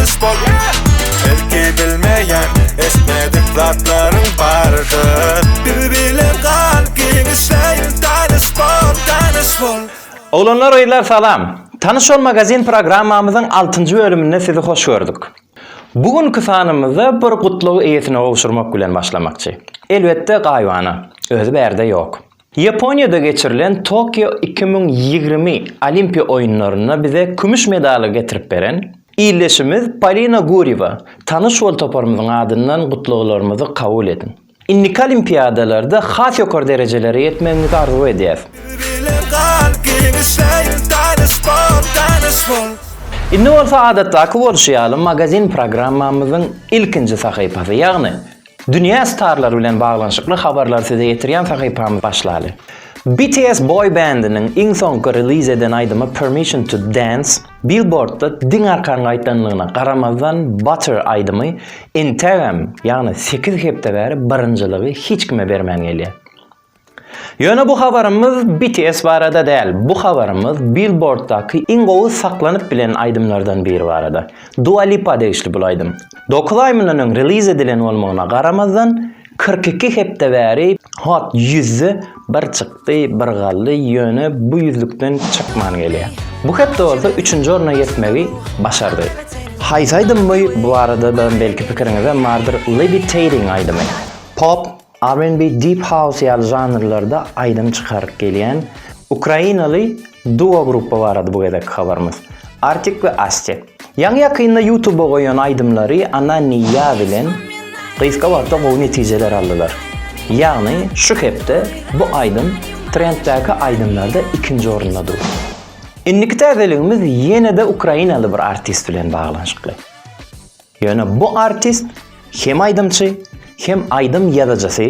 tanyş bol Belki bilmeýän eşitmedik zatlaryň bardyr Biz bilen gal giňişleýin tanyş bol tanyş bol Oglanlar gyzlar salam. Tanyş bol magazin programmamyzyň altynjy bölüminde sizi hoş gördük. Bu günki sanymyzda bir gutlagy eýesine gowşurmak bilen başlamakçy. Elbetde gaýybana. Özi bärde ýok. Ýaponiýada geçirilen Tokio 2020 Olimpiýa oýunlarynda bize kümüş medaly getirip beren ildeşimiz Polina Gurýewa tanyş bol toparymyzyň adyndan gutlaglarymyzy kabul ediň. Indiki olimpiadalarda has ýokary derejelere ýetmegiňizi arzuw edýäs. Indi bolsa adatdaky bolşy ýaly magazin programmamyzyň ilkinji sahypasy, ýagny Dünýä starlary bilen baglanyşykly habarlary size ýetirýän sahypamyz başlaly. BTS boý bendiniň iň soňky reliz eden aýdymy Permission to Dance Billboardda diň arkan gaýtlanlygyna garamazdan Butter aýdymy entägem, ýagny sekiz hepde bäri birinjiligi hiç kime bermän gelýär. Ýöne bu habarymyz BTS barada däl, bu habarymyz Billboarddaky iň gowy saklanyp bilen aýdymlardan biri barada. Dua Lipa degişli bul aýdym. Dokuz aý mundan öň reliz edilen bolmagyna garamazdan, 42 hepde bäri Hot 100-de bir çykdy, bir galdy, ýöne bu ýüzlükden çykman gelýär. Bu hepde bolsa üçünji orna ýetmegi başardy. Haýsy aýdym bu? Bu barada-da belki pikiriňizem bardyr, Levitating aýdymy. Pop, R&B, deep house ýaly žanrlarda aýdym çykaryp gelýän ukrainaly duo gruppa barada bu gezekki habarymyz. Artik we Asti. Ýaňy-ýakynda YouTube-a goýan aýdymlary Ana ni ýa bilen gysga wagtda gowy netijeler aldylar. Ýagny şu hepde bu aýdym trenddäki aýdymlarda ikinji orunda dur. Indiki täzeligimiz ýene-de ukrainaly bir artist bilen baglanyşykly. Ýöne bu artist hem aýdymçy, hem aýdym ýazyjysy,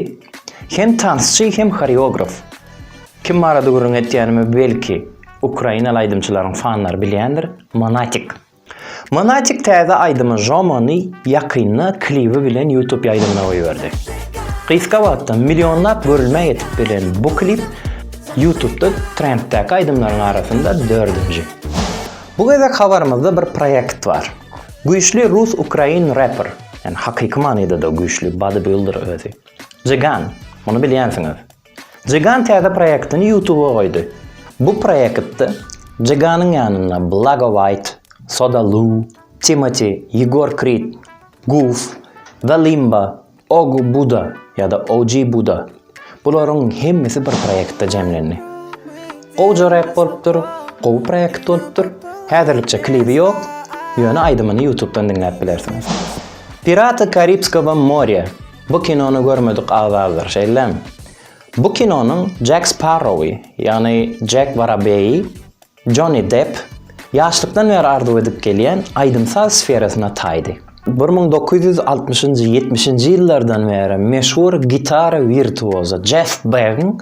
hem tansçy, hem horeograf. Kim barada gürrüň etýänimi belki, ukrainaly aýdymçylaryň fanlary bilýändir, Monatik. Monatik täze aýdymy Žomony ýakynda klibi bilen YouTube ýaýlymyna goýberdi. Gysga wagtda millionlap görülmä ýetip bilen bu klip YouTube'da trenddäki aýdymlaryň arasynda dördünji. Bu gezek habarymyzda bir proýekt bar. Güýçli rus-ukrain reper, ýani hakyky manyda-da güýçli bodybuilder özi. Jigan, muny bilýänsiňiz. Jigan täze proýektini YouTube-a goýdy. Bu proýektde Jiganyň ýanynda Blago White, Soda Lu, Timati, Ýegor Krid, Guf, The Limba, Og Buda ýa-da OG Buda. Bularyň hemmesi bir proýektde jemlendi. Gowja rep bolupdyr, gowy proýekt bolupdyr. Häzirlikçe klibi ýok, ýöne aýdymyny YouTube'dan diňläp bilersiňiz. Piraty Karibskogo morýa. Bu kinony görmedik az-azdyr, şeýlemi? Bu kinonyň Jack Sparrowy, ýagny Jek Warabeýi Jonni Depp ýaşlykdan bäri arzuw edip gelýän aýdym-saz sferasyna taýdy. 1960-njy, ýetmişinji ýyllardan bäri meşhur gitara wirtuozy Jeff Beggiň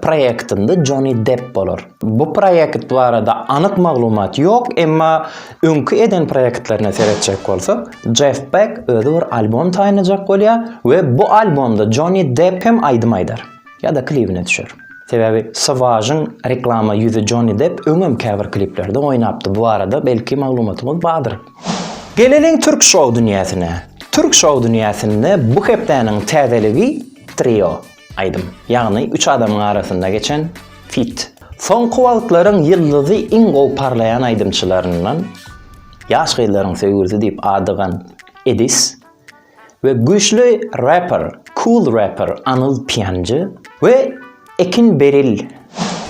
proýektinde Jonni Depp bolar. Bu proýekt barada anyk maglumat ýok, emma öňki eden proýektlerine seretjek bolsak, Jeff Begg özi bir albom taýynlajak bolýar we bu albomda Jonni Depp hem aýdym aýdar. Ýa-da klibine düşer. Sebäbi Savage-yň reklama ýüzi Jonni Depp öňem käbir kliplerde oýnapdy. Bu barada belki maglumatyňyz bardyr. Geleliň türk şou dünýäsine. Türk şou dünýäsinde bu hepdäniň täzeligi trio aýdym. Ýagny üç adamyň arasynda geçen fit. Soňky wagtlaryň ýyldyzy iň gowy parlaýan aýdymçylaryndan Ýaş gyzlaryň söýgülisi diýip adygan Edis we güýçli rapper, cool rapper Anıl Piýanjy we Ekin Beril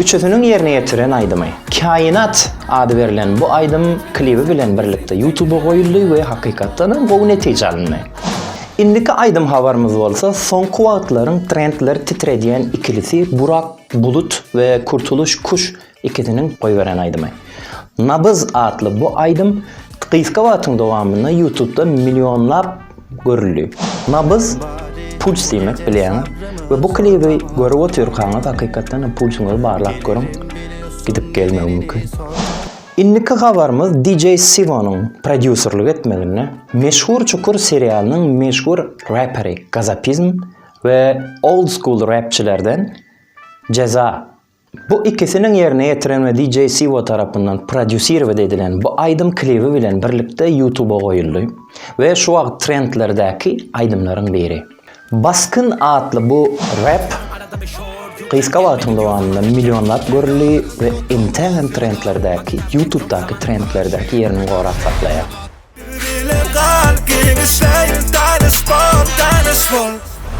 üçüsiniň ýerine ýetiren aýdymy. Kainat ady berlen bu aýdym klibi bilen birlikde YouTube-a goýuldy we hakykatdan hem gowy netije alyndy. Indiki aýdym habarymyz bolsa soňky wagtlaryň trendleri titredýän ikilisi Burak Bulut we Kurtuluş Kuş Ikisiniň goýberen aýdymy. Nabyz atly bu aýdym gysga wagtyň dowamynda YouTube'da millionlap görüldi. Nabyz puls diýmek bilýäňiz we bu klibi görüp otyrkaňyz hakykatdan hem pulsuňyzy barlap görüň gidip gelmegi mümkin. Indiki habarymyz DJ Sivonyň prodýuserlik etmeginde meşhur Çukur serialynyň meşhur reperi Gazapizm we old school repçilerden Jeza. Bu ikisiniň ýerine ýetiren we DJ Siwo tarapyndan prodýusirowat edilen bu aýdym klibi bilen birlikde YouTube-a goýuldy we şu wagt trendlerdäki aýdymlaryň biri. Baskyn atly bu rep gysga wagtyň dowamynda millionlap görüldi we entägem trendlerdäki, YouTube-daky trendlerdäki ýerini gorap saklaýar.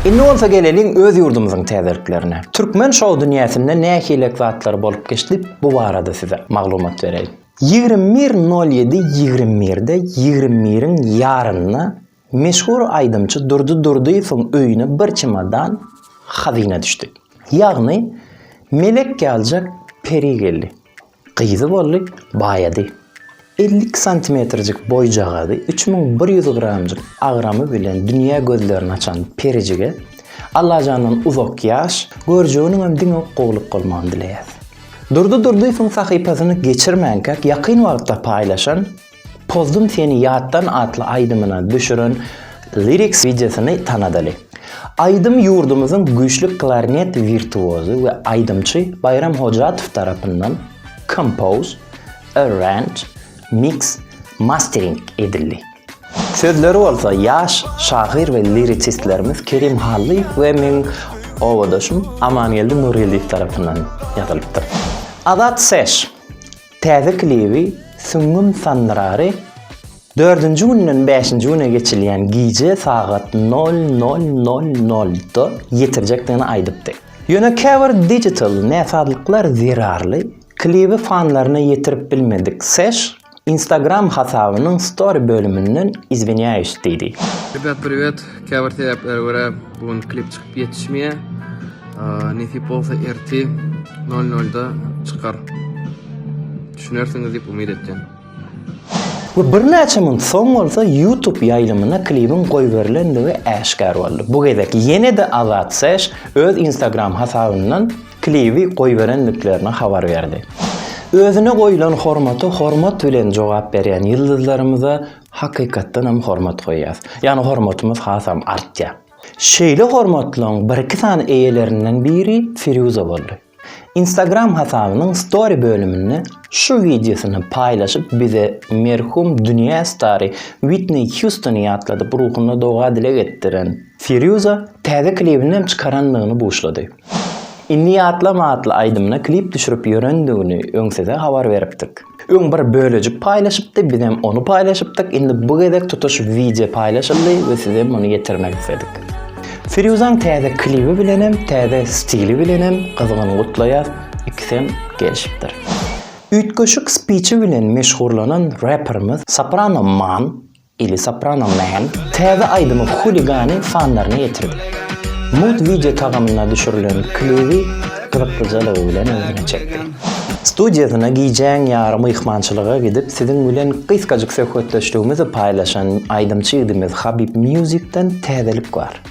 Indi bolsa geleliň öz ýurdumyzyň täzeliklerine. Türkmen şou dünýäsinde nähilek zatlar bolup geçdi, bu barada size maglumat bereýin. 21 nol ýedi 21-de 21-iň ýarynda meşhur aýdymçy Durdy Durdyýewiň öýüne bir çemodan hazyna düşdi. Ýagny melek ýaljak peri geldi. Gyzy boldy, baýady. 52 santimetrjik boýjagazy, 3100 gramjyk agramy bilen dünýä gözlerini açan perijige Allajandan uzak ýaş, görjeginiňem diňe gowulyk bolmagyny dileýäs. Durdy Durdyýewiň sahypasyny geçirmänkäk ýakyn wagtda paýlaşan Pozdum seni ýatdan atly aýdymyna düşüren lyrics wideosyny tanadaly. Aýdym ýurdumyzyň güýçli klarnet wirtuozy we aýdymçy Baýram Hojatow tarapyndan compose, arrange, mix, mastering edildi. Sözleri bolsa ýaş şahyr we liritsistlerimiz Kerim Hallyýew we meň obadaşym Amangeldi Nurgeldiýew tarapyndan ýazylypdyr. Azat Seş. Täze klibi Süňňüm sandyrary dördünji günden bäşinji güne geçilýän gije sagat nol nol nol nolda ýetirjekdigini aýdypdy. Ýöne käbir digital näsazlyklar zerarly klibi fanlaryna ýetirip bilmedik Seş Instagram hasabynyň story bölüminden izwinýaýus diýdi. Rебят priwet, käbir sebäplere görä bu gün klip çykyp ýetişmeýär. Nesip bolsa ertir nol nolda çykar. Düşünersiňiz diýip umyt etýän. We birnäçe munt soň bolsa YouTube ýaýlymyna klibiň goýberilendigi äşgär boldy. Bu gezek ýene-de Azat Seş öz Instagram hasabyndan klibi goýberendiklerini habar berdi. Özüne goýlan hormata hormat bilen jogap berýän ýyldyzlarymyza hakykatdanam hormat goýýas. Ýagny hormatymyz hasam artýar. Şeýle hormatlaryň birki sany eýelerinden biri Firýuza boldy. Instagram hasabynyň story bölüminde şu wideosyny paýlaşyp bize merhum dünýä stary Uitni Hýustony ýatladyp ruhuna doga-dileg etdiren Firýuza täze klibini hem çykarandygyny buşlady. Indi ýatlama atly aýdymyna klip düşürip ýörendigini öň size habar beripdik. Öň bir bölejik paýlaşypdy, bizem ony paýlaşypdyk, indi bu gezek tutuş wideo paýlaşyldy we size muny ýetirmek isledik. Firýuzaň täze klibi bilenem, täze stili bilenem gyzgyn gutlaýas, ikisem gelşipdir. Üýtgeşik spiçi bilen meşhurlanan reperimiz Soprano Man Ili Soprano Man täze aýdymy Huligany fanlaryna ýetirdi. Mugt wideo tagamynda düşürilen klibi gyzyklyjalygy bilen özüne çekdi. Studiýasyna gijäň ýary myhmançylyga gidip siziň bilen gysgajyk söhbetdeşligimizi paýlaşan aýdymçy ýigidimiz Habib Musicden täzelik bar.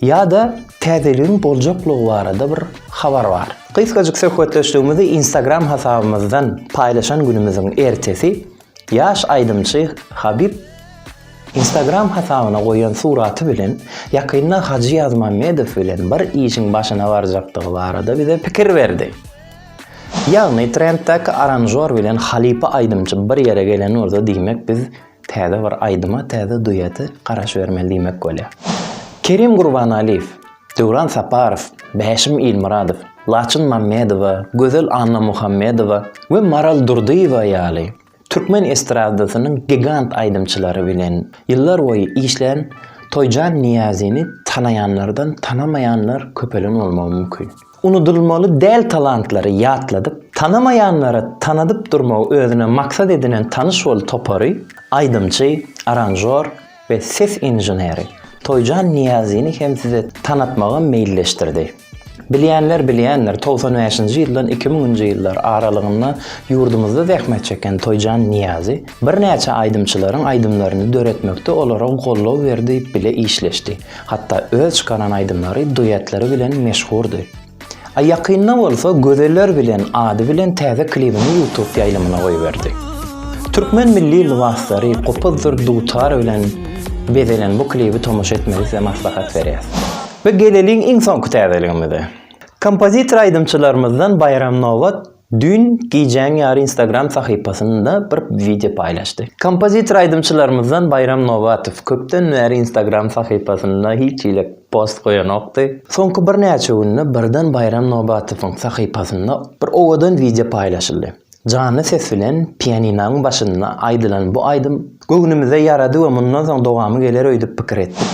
Ýa-da täzeligiň boljaklygy barada bir habar bar. Gysgajyk söhbetdeşligimizi Instagram hasabymyzdan paýlaşan günümiziň ertesi Ýaş aýdymçy Habib Instagram hasabyna goýan suraty bilen ýakynda Hajy Ýazmammedow bilen bir işiň başyna barjakdygy barada bize pikir berdi. Ýagny trenddäki aranžor bilen halypa aýdymçy bir ýere gelen bolsa diýmek biz täze bir aýdyma, täze duete garaşybermeli diýmek bolýar. Kerim Gurbanalyýew, Döwran Saparow, Bäşim Ilmyradow, Laçyn Mammedowa, Gözel Annamuhammedowa we Maral Durdyýewa ýaly türkmen estradasynyň gigant aýdymçylary bilen ýyllar boýy işlän Toýjan Nyýazini tanaýanlardan tanamaýanlar köpelen bolmagy mümkin. Unudylmaly däl talantlary ýatladyp, tanamaýanlara tanadyp durmagy özüne maksat edinen Tanyş bol topary aýdymçy, aranžor, we ses inženeri Toýjan Nyýazini hem size tanatmagy meýilleşdirdi. Bilýänler bilýändir, 95-nji ýyldan 2000-nji ýyllar aralygynda ýurdumyzda zähmet çeken Toýjan Nyýazy birnäçe aýdymçylaryň aýdymlaryny döretmekde olara goldaw berdi, bile işleşdi. Hatda öz çykaran aýdymlary, duetleri bilen meşhurdy. A ýakynda bolsa Gözeller bilen ady bilen täze klibini YouTube ýaýlymyna goýberdi. Türkmen milli lybaslary, gopuzdyr dutar bilen bezelen bu klibi tomaşa etmegi size maslahat berýäs. We geleliň iň soňky täzeligimize. Kompozitor aýdymçylarymyzdan Baýram Nobat düýn gijäň ýary Instagram sahypasynda bir wideo paýlaşdy. Kompozitor aýdymçylarymyzdan Baýram Nobatow köpden bäri Instagram sahypasynda hiç hili post goýanokdy. Soňky birnäçe günde birden Baýram Nobatowyň sahypasynda bir owadan wideo paýlaşyldy. Janly ses bilen pianinaň başynda aýdylan bu aýdym göwnümize ýarady we mundan soň dowamy geler öýdüp pikir etdik.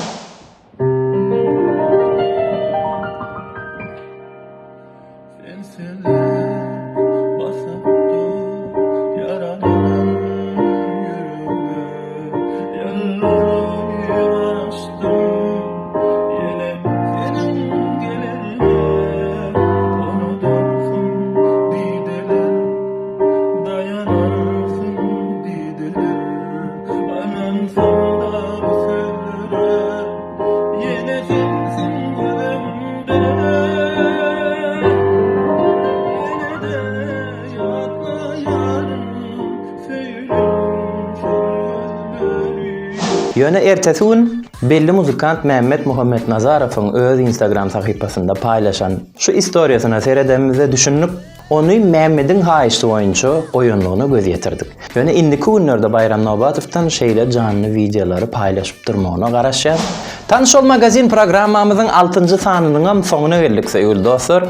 Ýöne ertesi gün belli muzykant Mämmet Muhammetnazarowyň öz Instagram sahypasynda paýlaşan şu istoriýasyna seredenimizde düşündik, Ony Mämmediň haýyşty boýunça goýanlygyna göz ýetirdik. Ýöne indiki günlerde Baýram Nobatowdan şeýle janly wideolary paýlaşyp durmagyna garaşýas. Tanyş ol magazin programmamyzyň altynjy sanynyňam soňuna geldik söýgüli dostlar.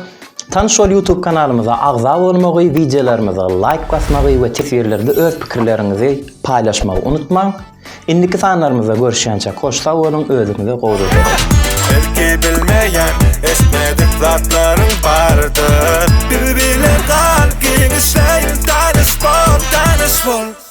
Tanyş ol YouTube kanalymyza agza bolmagy, wideolarymyza laýk basmagy we teswirlerde öz pikirleriňizi paýlaşmagy unutmaň. Indiki sanlarymyzda görüşýänçäk hoş sag boluň özüňize gowy ediň. Belki bilmeýän eşitmedik zatlaryň bardyr. Biz bilen gal giňişleýin tanyş bol tanyş bol.